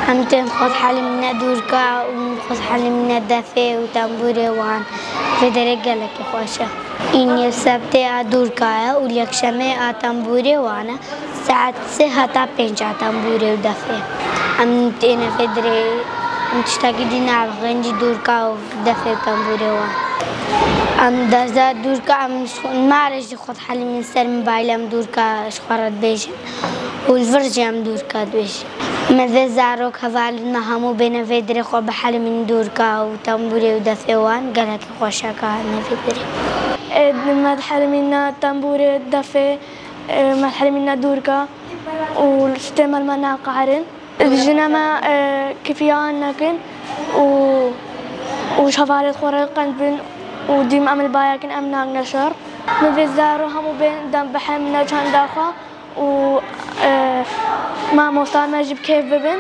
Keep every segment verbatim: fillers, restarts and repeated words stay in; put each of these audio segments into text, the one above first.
Em tên xwe dihelimîne dûrka û xwe dihelimîne defê û tembûrê wan. Vê derê gelekî xweş e. Îniyê sebtê a dûrka ye û yekşemê a tembûrê wan e. Saet sê heta pênc a tembûrê û defê. Em têne vê derê, em tiştekî dî nabixin, cî dûrka û defê û tembûrê wan. Em derza dûrka, em ji xwe, mare jî xwe dihelimîn ser mobîlê, em dûrka ji xwe re dibêjin û li vir jî em dûrka dibêjin. Me vê zarok hevalên me hemû bêne vê derê xwe bihelimîn dûrka û tembûrê û defê wan, gelekî xweş e ka hene vê derê. Ê, me dihelimîne tembûrê, defê, ê, me dihelimîne dûrka û stê me li me naqeherin. Dijine me, e, kifiyan nekin û, û ji hevalê xwe re qend bin û dîm em li bayakin em nagine şer. Min vê zaro hemû bên dem bihem ne çanda xwe û, e, mamosta me jî bi kêf bibin.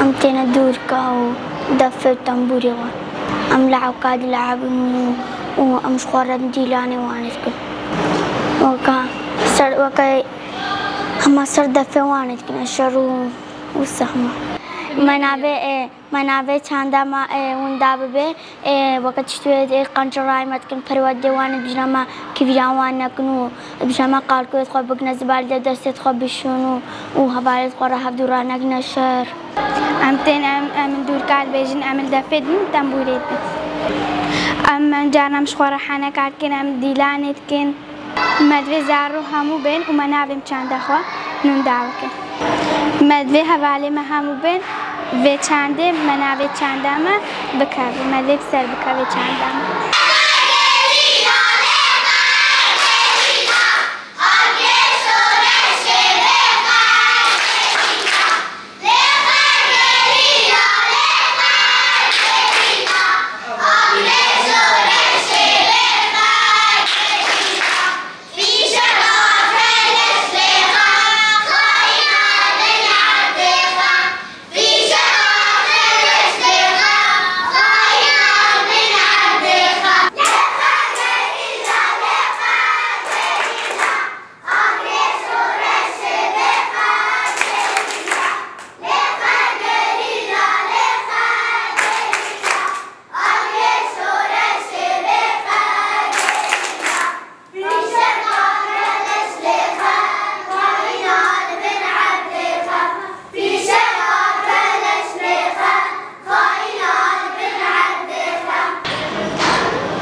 Em têne dûrka û defê û tembûrê wan. Em lehewka dilehebin û, û em ji xwe re dîlanê wan dikin. Weke ser, weke hema ser defê wan dikin, şer û, û sehma. Me navê, e, Me navê çanda me, e, winda bibe, e, weke tiştê, e, qencirayê me dikin, perwerdê wan ê, dibijne me kiviyan wan nekin û dibijne me qalkoyê xwe bigine zibalê de, destê xwe bişûn û, û hevalê xwe re hevdû ranegine şer. Em tên, em, em dûrka dibêjin, em li defê din, tembûrê din. Em, em carna em ji xwe re heneka dikin, em dîlanê dikin. Me divê zaro hemû bên û me navê çanda xwe nûnda bikin. Me divê hevalê me hemû bên vê çandê, me navê çanda me bikeve. Me divê bi ser bikeve çanda me.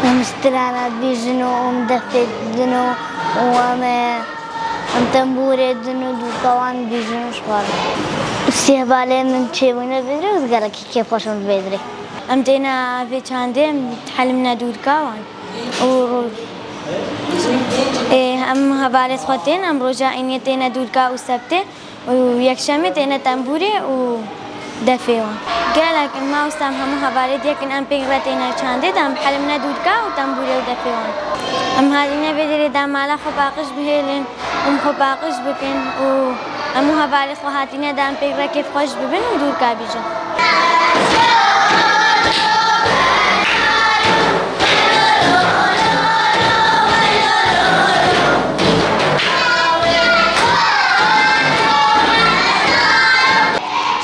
Em strana dibîjin û em defê didin û, û em, em tembûrê didin û dûrka wan dibîjin û ji xwe re. Sê hevalê min çêbûne vê derê û gelekî kêfxweş in vê derê. Em têne vê çandê, em dihelimne dûrka wan. Û, ê, em hevalê xwe tên, em roja îniyê têne dûrka û sebtê û yekşemê têne tembûrê û defê wan. Gelek em mamosta em hemû hevalê diyekin em pêk re têne çandê de em helimne dûrka û tembûrê û defê wan. Em hatîne vê derê de mala xwe paqij bihêlin. Em xwe paqij bikin û hemû hevalê xwe hatîne de em pêk re kêfxweş bibin û dûrka bîjin.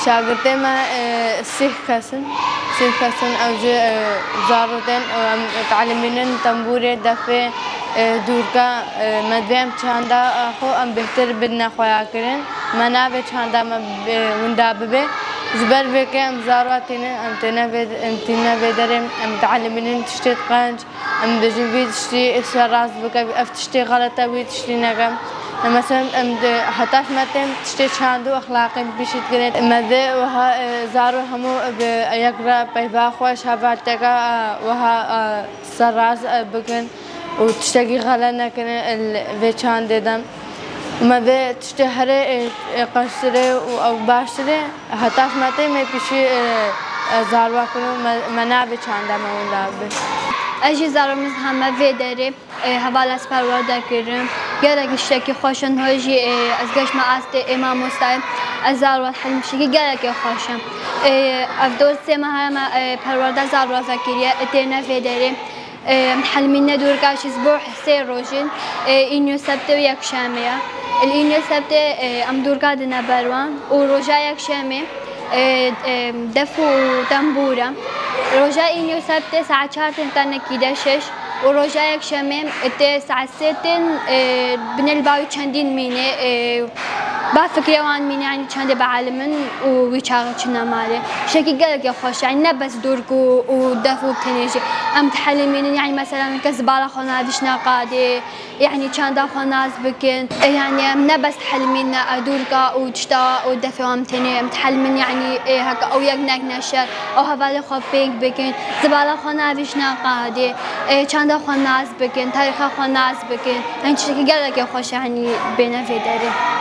Şagirtê me, e, sih kes in. Sih kes in, ew jî, e, zarok tên û em dielimînin tembûrê, defê, e, dûrka, e, me divê em çanda xwe em bêhtir bidine xweyakirin. Me navê çanda me, e, winda bibe. Ji ber vê ke em zarok tînin, em têne vê, em tîne vê derê, em dielimînin tiştê qenc. Em dibêjin vî tiştî serrast bike, ev tiştê xelet e, wî tiştî neke. Em mesela em di heta ji me tên tiştê çand û exlaqê pîşî dikirin. Me divê wiha, e, zarok hemû bi yek re peyva xwe ji hevalteka, e, wiha, e, serrast, e, bikin û tiştekî xelet nekirin li vê çandê de. Me vê tiştê herê, e, e, qeştirê û ew baştirê, heta ji me tê me pişî, e, e, zarwa kirin û me, me nabê çanda me wenda bin. Ez jî zarok min heme vê derê, e, hevala ez perwerde kirim. Gelek tiştekî xweş in, ho jî, e, ez geşme astê, e, mamostayê. Ez zarwa dihelim, tiştekî gelekê xweş in. E, ev dor sê meha me, e, perwerde zarwa vekiriye, e, têne vê derê. Em dihelimîne dûrka ji bo sê roj in, e, înyo sebte û yekşemê ye. Li înyo sebte, e, em dûrka dine ber wan û roja yekşemê, e, e, def û tembûr e. Roja înyo sebte saet çar tên tenekî de şeş û roja yekşemê, e, tê saet sê tên, e, binê li bavê çendîn mîne, e, Ba fikirê wan mîne, yanî çendê bielimin û wî çaxê çine malê. Tiştekî gelekê xweş, yanî ne bes dûrk û, û def û tenê jî. Em dihelimînin, yanî mesela kes zibala xwe navîşne qadê, yanî çanda xwe nas bikin. E, yanî em ne bes dihelimînin, e, dûrka û tişta û defê wan tenê. Em dihelimin, yanî, e, heke ew yek nek neşer, ew hevalê xwe pêk bikin, zibala xwe navîşne qadê, e, çanda xwe nas bikin, tarîxa xwe nas bikin. Yanî tiştekî gelekê xweş e, yanî bêne vê derê.